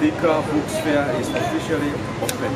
Thika Books Fair is officially open.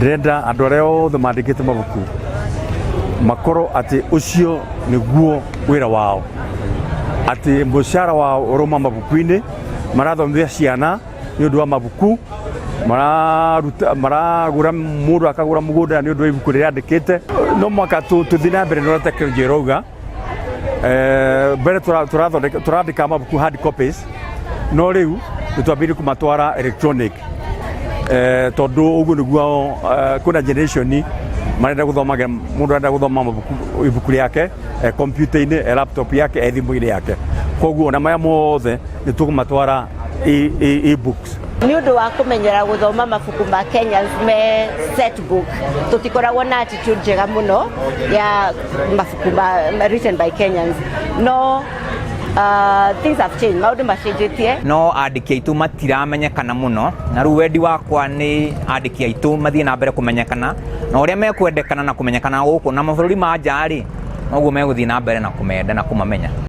Ndĩrenda andũ arĩa othe mandĩkĩte mabuku makorwo atĩ ũcio nĩguo wĩra wao, atĩ mũcara wao ũrauma mabuku-inĩ, marathomithia ciana nĩ ũndũ wa mabuku, mararuta maragũra mũndũ akagũra mũgũnda nĩ ũndũ wa ibuku rĩrĩa andĩkĩte. No mũhaka tũthiĩ na mbere na ũrĩa tekinoronjĩ ĩrauga. Mbere tũrathondeka tũrandĩka mabuku hard copies, no rĩu nĩ twambĩrĩirie kũmatwara electronic, tondũ ũguo nĩguo kwĩna generation marenda gũthoma, mũndũ arenda gũthoma mabuku ibuku rĩake e kompiuta-inĩ, e laptop yake, e thimũ-inĩ yake. Koguo ona maya mothe nĩ tũkũmatwara e-books. Nĩ ũndũ wa kũmenyera gũthoma mabuku ma Kenyans me set book, tũtikoragwo na attitude njega mũno ya mabuku ma written by Kenyans, no things have changed, maũndũ macenjetie. No andĩki aitũ matiramenyekana mũno, na rĩu wendi wakwa nĩ andĩki aitũ mathiĩ na mbere kũmenyekana, na ũrĩa mekwendekana na kũmenyekana gũkũ na mabũrũri ma nja rĩ, noguo megũthiĩ na mbere na kũmenda na kũmamenya.